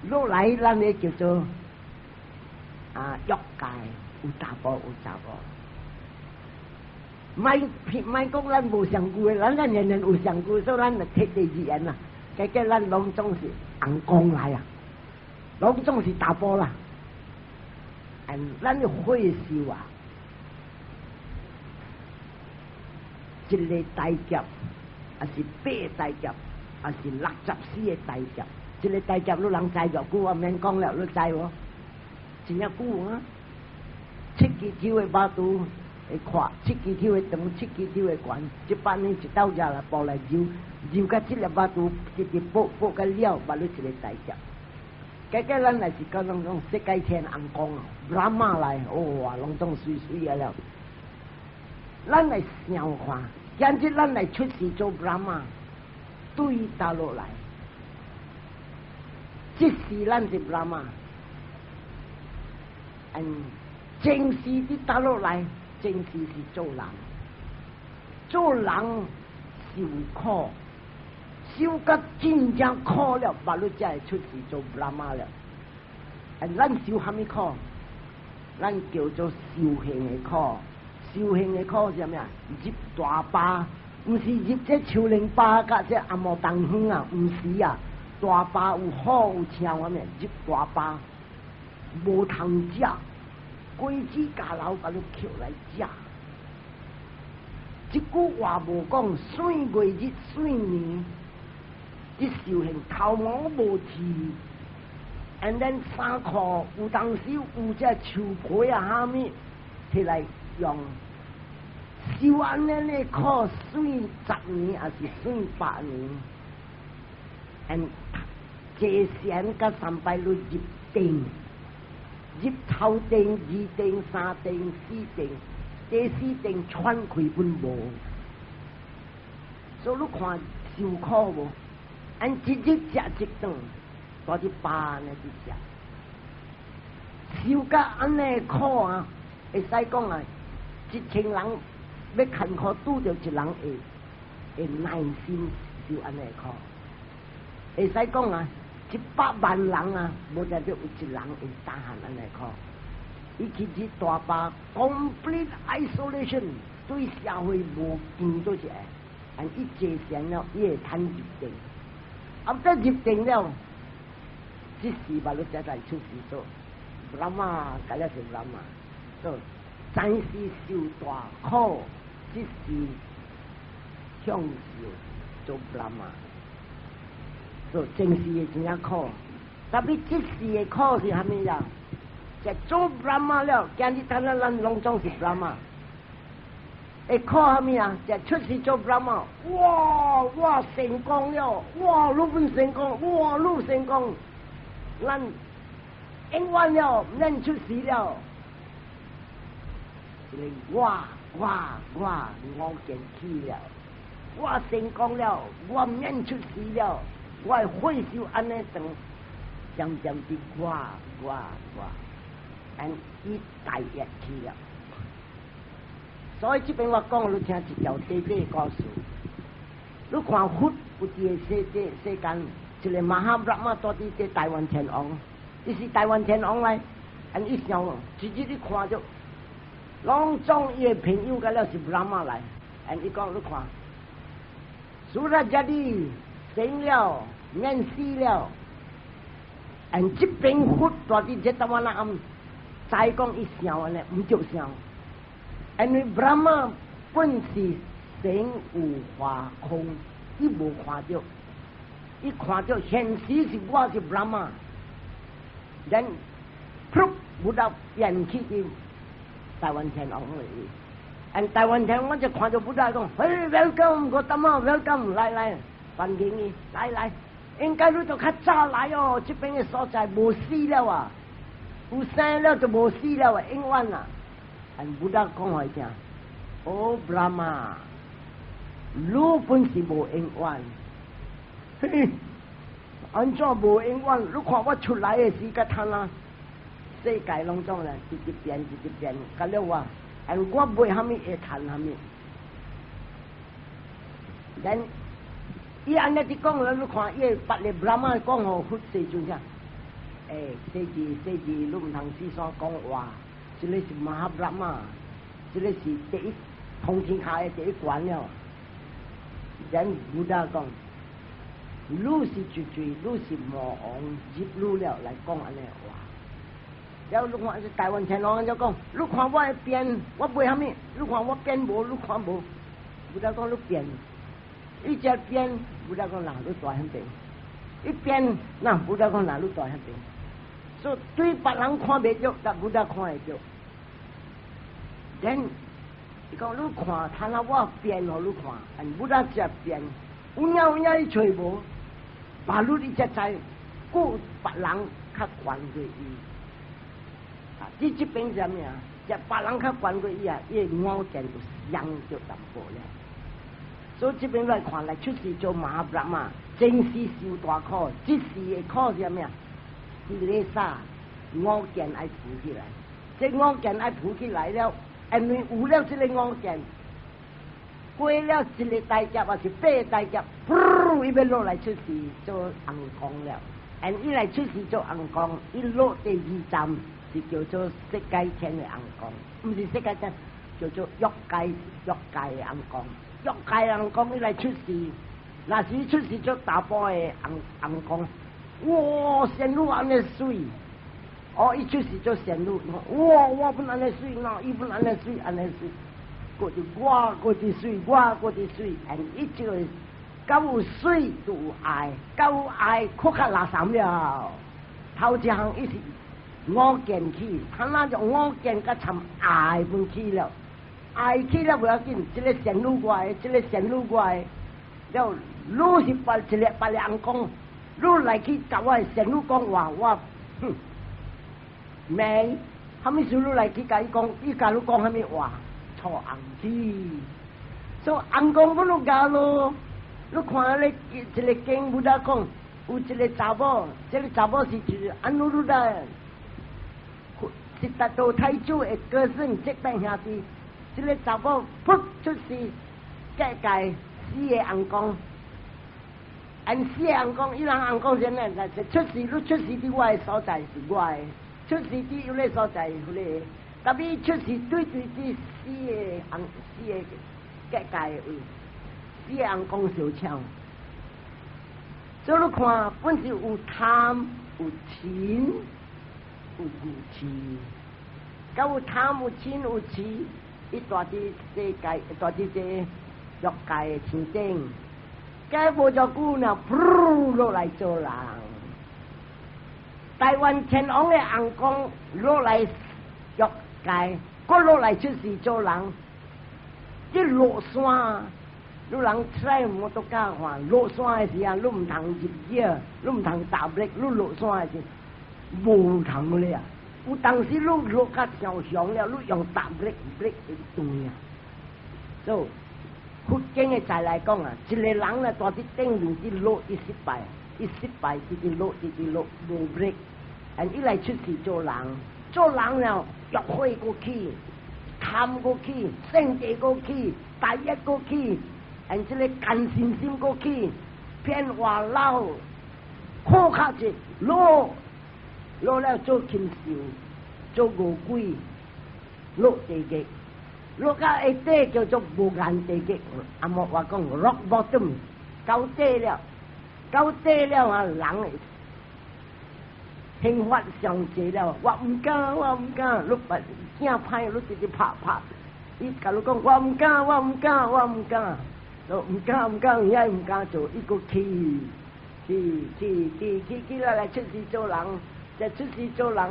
落來咱的叫做啊欲界，有查埔有查某。莫莫講咱無上久的，咱咱年年有上久，所以咱就提第二緣啦。結果咱攏總是尪公來啊。攏總是查埔啦，嗯，咱的歲數啊，一個大劫，抑是八大劫，抑是64個大劫。一個大劫你人知偌久，我免講了，你知無？真正久啊！七支手的肉肚會闊，七支手的長，七支手的懸，這擺呢一斗只來布來揉，揉甲這粒肉肚直直剝剝甲了，捌你一個大劫。結果咱若是講攏總色界天尪公啊，Brahma 來，哇，攏總媠媠啊了。咱來想看，今日咱來出世做 Brahma，對倒落來，這世咱是 Brahma，嗯，前世佇倒落來，前世是做人，做人受苦。受甲真正苦了，捌你才會出世做 Brahma 了。啊，咱受蝦米苦？咱叫做修行的苦。修行的苦是啥物啊？入大巴，毋是入這樹林巴佮這阿摩當園啊，毋是啊。大巴有好有青，啥物？入大巴無通食，果子咬樓共你抾來食。這句話無講，歲月日歲年。這修行頭毛無剃，and then 衫褲有當時有這樹皮啊，蝦米摕來用，受按呢的苦，算10年抑是算100年，and 坐禪佮三擺你入定，入頭定、二定、三定、四定，第四定喘氣攏無，所以你看受苦無？按一日食一頓，蹛佇巴呢佇食，受甲按呢苦啊！會使講啊，1000人欲艱苦拄著一人會會耐心受按呢苦。會使講啊，100萬人啊，無代表有一人會擔按呢苦。伊去佇大巴 complete isolation，對社會無見到一個，但伊坐禪了，伊會通入定。啊！這入定了，這時捌你才來出世做 Brahma，該了是 Brahma。做前世受大苦，這世享受做 Brahma。做前世的真正苦，但是這世的苦是蝦米呀？就做 Brahma 了，今日咱咱咱攏總是 Brahma。會苦蝦米啊？就出世做 Brahma，哇哇成功了，哇你本成功，哇你成功，咱永遠了，免出世了。我我我我見起了，我成功了，我免出世了，我的歲數按呢長，漸漸的我我我，按伊大業去了。所以這邊我講，你聽一條短短故事。你看佛有佇個世界世間，一個 Maha Brahma 蹛佇這大梵天王，伊是大梵天王來，按伊想，直直你看著，攏總伊的朋友佮了是 Brahma 來，按伊講你看， Sudah jadi 成了，免死了。And 這邊佛蹛佇這頭那暗，知講伊想按呢，毋著想。因為 Brahma 本是成有化空，伊無看著，伊看著現實是我是 Brahma。Then 噗，Buddha 變去佇大梵天王的位。And 大梵天王就看著 Buddha 講：嘿，welcome，Gotama，welcome，來來，歡迎你，來來。應該你都較早來哦，這邊的所在無死了啊，有生了就無死了啊，永遠啊。And Buddha 講予伊聽，哦，Brahma，你本是無永遠，嘿，按怎無永遠？你看我出來的時間睇啦，世界攏總咧，直直變，直直變，甲了我，and 我袂蝦米會趁蝦米，then 伊按呢佇講了，你看伊別个 Brahma 講予佛世尊啥？欸，世智世智，你毋通四山講話，這个是 Maha Brahma，這個是第一通天下的第一關了。Then Buddha 講，你是絕對，你是魔王入汝了來講按呢話。了你看大梵天王就講，你看我的變，我袂蝦米？你看我變無？你看無？Buddha 講你變。伊只變，Buddha 講若你蹛彼邊，伊變，若 Buddha 講若你蹛彼邊，所以對別人看袂著，但 Buddha 看會著。Then 伊講你看，睇下我變予你看，and Buddha 只變，有影有影伊揣無，把你你才知，閣別人較懸過伊。啊，這邊是啥物啊？這別人較懸過伊啊，伊的我見就傷著淡薄了。所以這邊來看來出世做 Maha Brahma，前世受大苦，這世的苦是啥物啊？Kilesa 我見愛浮起來，這我見愛浮起來了，因為有了這个我見，過了一个大劫還是八個大劫，噗，伊欲落來出世做尪公了。And 伊來出世做尪公，伊落第二站是叫做色界天的尪公，毋是色界天，叫做欲界欲界的尪公。欲界尪公伊來出世，若是出世做查埔的尪尪公，哇，仙女按呢媠，哦，伊出世做仙女，哇，我本按呢媠，那伊本按呢媠，按呢媠，閣就我閣一媠，我閣一媠，and 伊這個敢有媠就有愛，敢有愛，閣較垃圾了。頭一項伊是我見起，他那就我見佮參愛分起了。愛起了無要緊，這个仙女我的，這个仙女我的，了，你是別一個別个尪公，你來去共我的仙女講話，我哼，沒，啥物事你來去共伊講，伊共你講啥物話？錯尪去，所以尪公本來教咯，你看咧一个經 Buddha 講，有一个查某，這个查某是就是 Anuruddha，是達多太子的哥孫這班兄弟。這个查某噗出世，結界四个尪公，按四个尪公，伊人尪公啥呢？若是出世，你出世佇我的所在是我的，出世佇彼个所在是彼个，特別出世對對佇四個尪四個結界的位，四個尪公相搶。所以你看，本是有貪、有嗔、有愚癡，佮有貪、有嗔、有癡。伊蹛佇世界，蹛佇這欲界的天頂，該無偌久呢，噗落來做人。大梵天王的尪公落來欲界，閣落來出世做人。這落山，你人出摩托車看落山的時候，你毋通入gear，你毋通踏 brake，你落山的時無通咧啊！有當時你落較傷雄了，你用踏 brake，brake 會斷啊。所以佛經的在來講啊，一個人咧蹛佇頂面佇落，伊失敗，伊失敗，直直落，直直落，無 brake，and 伊來出世做人，做人了欲火閣起，貪閣起，性地閣起，大業閣起，and 這个姦心心閣起，騙話老，苦較濟，落落了做禽獸，做餓鬼，落地獄。落到下底叫做無間地獄，阿莫話講 rock bottom，到底了，到底了啊，人刑罰上濟了，我毋敢，我毋敢，你把鏡歹，你直直拍拍，伊共你講我毋敢，我毋敢，我毋敢，都毋敢毋敢，伊也毋敢做，伊閣去去去去去去來來出世做人，再出世做人，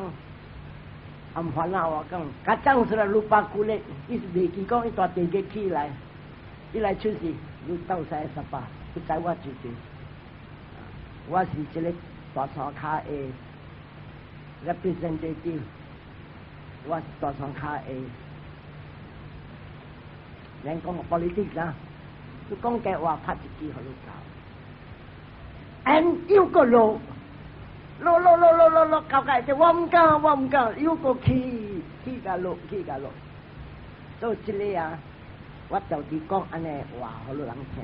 毋煩惱我講，較早出來六百幾日，伊是袂記講伊蹛地獄起來，伊來出世，你鬥使十八，你知我是誰？我是這个大山跤的 representative，我是大山跤的。咱講 politics 啊，你講假話拍一支予你走，and 又閣落，落落落落落落，到界就我毋敢，我毋敢，又閣去去共落，去共落。所以這个啊，我就佇講按呢話，予你人聽。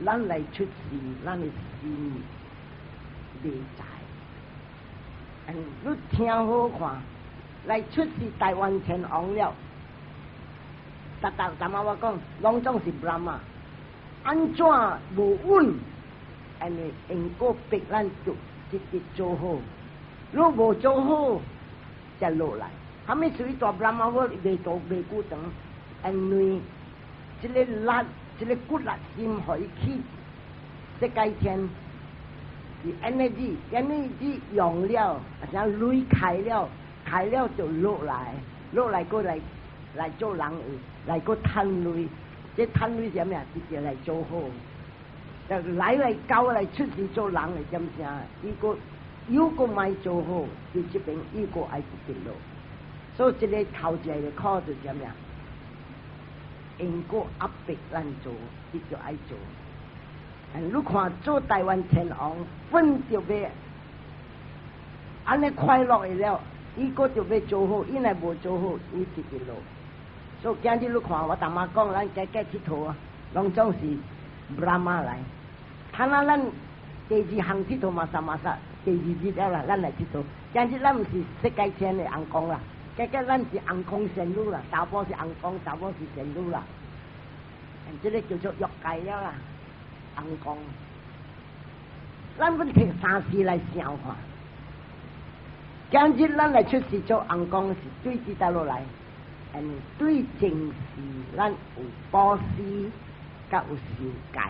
咱來出世，咱的心未在。你聽好看，來出世大願天王了。逐逐逐仔我講，攏總是 Brahma。按怎無穩？因為因果逼咱做，直直做好。若無做好，才落來。啥物屬於蹛 Brahma 我未做未久長，因為這个力，這个骨力心，予伊去世界天，是 energy，energy 用了，啊，像雷開了，開了就落來，落來過來來做人，來閣趁鐳，這趁鐳是啥物啊？直接來做好，就來來交來出世做人的點聲，伊閣又閣莫做好，佇這邊又閣愛直直落，所以這个頭一个課就是啥物啊？因果壓迫咱做，你就愛做。你看做大願天王，分就欲按呢快樂的了，伊閣就欲做好，伊若無做好，伊直直落。所以今日你看我逐擺講，咱加加𨑨迌啊，攏總是 Brahma 來。睇下咱第二項𨑨迌嘛，啥嘛啥，第二日了啦，咱來𨑨迌。今日咱毋是世界天的尪公啦，加加咱是尪公仙女啦，查某是尪公，查某是仙女啦。這个叫做欲界了啦，尪公。咱欲提三世來想看。今日咱來出世做尪公是對佇佗落來，嗯，對前世咱有布施，佮有受戒。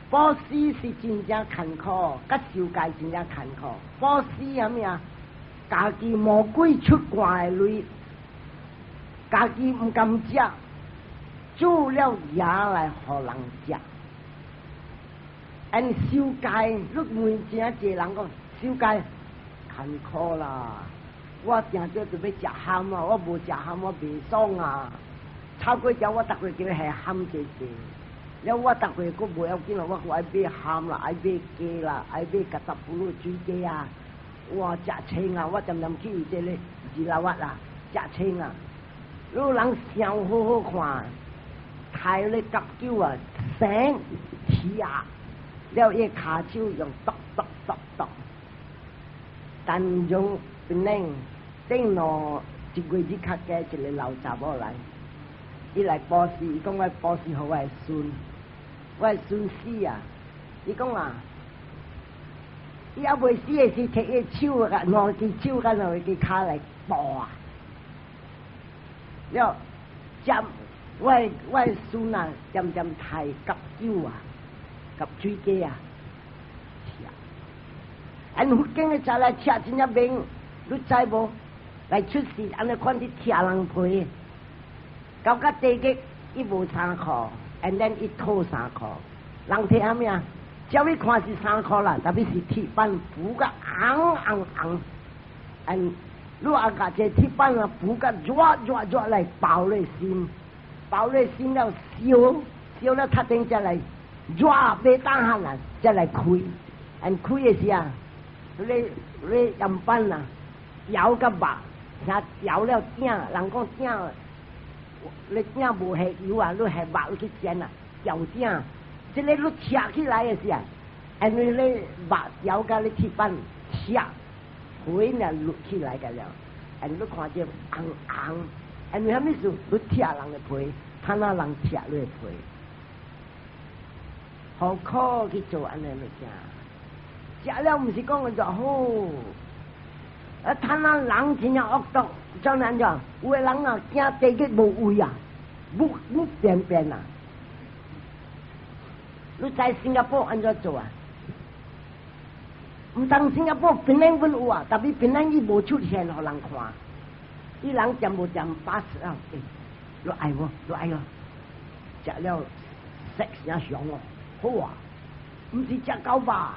布施是真正艱苦，佮受戒真正艱苦。布施啥物啊？家己魔鬼出汗的鐳，家己毋甘食，煮了也來予人食。按受戒，你問真濟人講受戒艱苦啦。我定著就欲食蚶啊，我無食蚶我袂爽啊。炒粿條我逐月叫下蚶濟濟，了我逐月閣無要緊啦，我閣愛買蚶啦，愛買雞啦，愛買咖雜布魯水雞啊。哇，食清啊！我常常去這个二老瓦啦，食清啊。你人想好好看，抬咧甲酒啊，生鐵啊，了伊跤手用剁剁剁剁，但用變領頂落一月日較加一个老查某來，伊來布施，伊講我布施予我的孫，我的孫死啊！伊講啊，伊猶未死的時，提伊手啊，兩隻手佮兩支跤來搏啊！了，接我的孫啊，漸漸刣甲酒啊，佮水雞啊，食。按佛經的早來吃真正明，你知無？來出世按呢款佇拆人皮，到甲地獄伊無衫褲，and then 伊討衫褲，人提啥物啊？照你看是衫褲啦，特別是鐵板糊甲紅紅紅，and 你啊共這鐵板啊糊甲熱熱熱來包咧心，包咧心了燒燒了，塔頂才來熱欲當下啦，才來開，and 開的時啊，你你砧板啊，搖甲肉，聽搖了鼎，人講鼎，你鼎無下油啊，你下肉你去煎啊，調鼎，這个你切起來的時啊，因為你肉搖佮你鐵板切，皮呢落起來個了，and 你看見紅紅，因為啥物事？你拆人的皮，看哪人拆你的皮。何苦去做按呢物件？食了毋是講就好，啊，貪啊人真正惡毒，怎樣講？有的人啊，驚地獄無位啊，無無便便啊！你在新加坡按怎做啊？毋當新加坡檳城本有啊，但是檳城伊無出現予人看，伊人恬無恬巴士啊？欸，你愛無？你愛哦？食了 sex 也上哦，好啊！毋是食狗吧？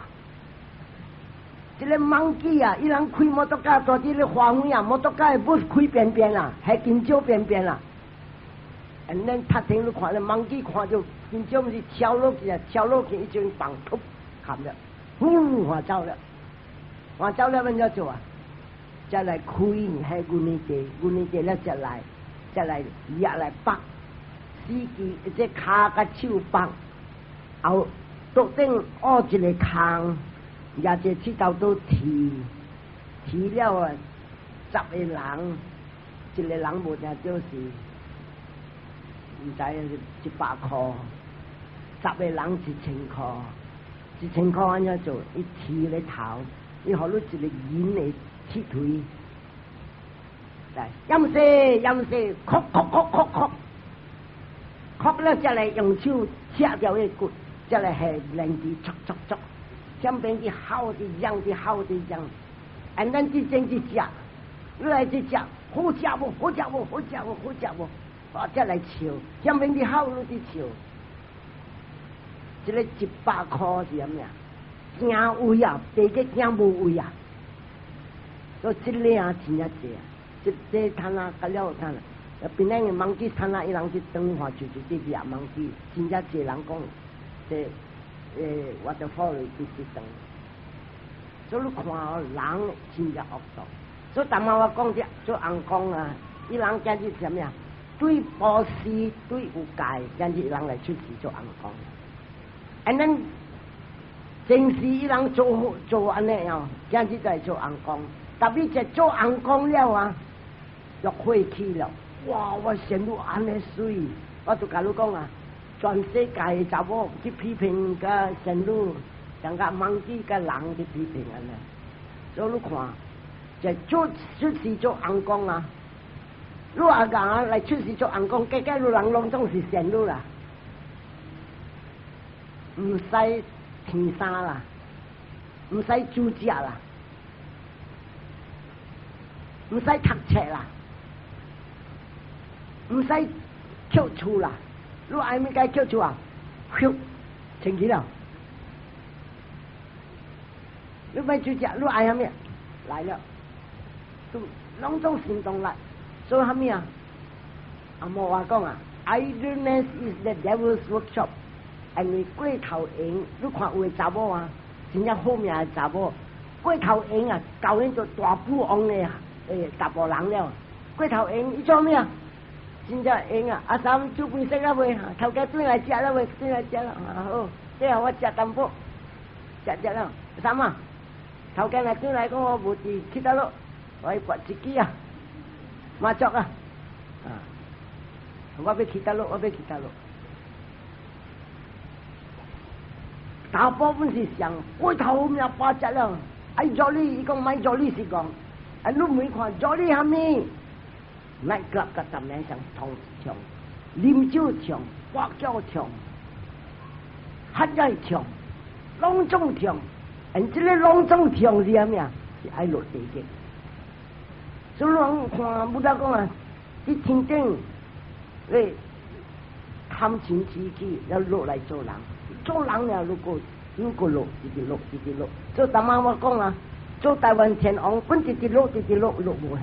這个 monkey 啊，伊人開摩托車蹛佇咧花園啊，摩托車會開便便啊，還香蕉便便啊。And then 讀聽你看咧，monkey 看著香蕉毋是跳落去啊，跳落去伊就放噗含了，呼滑走了，滑走了按怎做啊？再來開彼阮呢地，阮呢地了再來，再來掠來縛，死機這跤佮手縛，後桌頂挖一个空。也這鐵頭都提提了啊，十個人，一個人無定就是毋知100箍，十個人一千箍，一千箍按怎做？伊提咧頭，伊予你一個銀的鐵錘，來，飲水飲水，磕磕磕磕磕，磕了才來用手切掉彼骨，才來下連枝戳戳戳。前邊去好的樣的好的樣，按咱這種去食，你來去食，好食無？好食無？好食無？好食無？啊，才來笑，前邊去好，你去笑。這个100箍是啥物啊？驚位啊，地個驚無位啊！所以這个啊真正濟啊，這這攤啊，甲了攤啊，檳城的 monkey 攤啊，伊人去轉換就是這掠 monkey，真正濟人講，這欸，waterfall 去去轉。所以你看哦，人真正惡毒。所以逐擺我講這做尪公啊，伊人今日啥物啊？對布施對有戒，今日人來出世做尪公。啊，咱前世伊人做做按呢哦，今日就來做尪公。特別一做尪公了啊，就火氣了。哇！我仙女按呢媠，我就共你講啊，全世界的查某去批評佮仙女，像佮 monkey 佮人去批評按呢。所以你看，就做出世做尪公啊，你阿講啊來出世做尪公，結果你人攏總是仙女啦，毋使添衫啦，毋使煮食啦，毋使讀冊啦，毋使捡厝啦。你愛物該捡厝啊？咻，清氣了。你欲煮食，你愛啥物？來了，都攏總行動力。所以啥物啊？阿摩話講啊，Idleness is the devil's workshop。因為過頭閒，你看有的查某啊，真正好命的查某，過頭閒啊，交𪜶做大富翁的欸查埔人了。過頭閒，伊做咩啊？真正閒啊！阿三煮飯食了未？頭家轉來食了未？轉來食了，好，最後我食淡薄，食食了。三啊，頭家若轉來講我無佇去佗落，我去拔一支啊，麻雀啊，啊，我欲去佗落，我欲去佗落。大部分是上過頭命八隻了，愛 jolly，伊講莫 jolly 是講，啊，你問看 jolly 蝦米？Night club 佮十年上同唱，啉酒唱，跋筊唱，喝醉唱，攏總唱，and 這个攏總唱是啥物啊？是愛落地獄。所以人看佛陀講啊，佇天頂，你貪嗔癡去，要落來做人，做人了，如果如果落，直直落，直直落。所以逐擺我講啊，做台灣天王，本直直落，直直落，落無。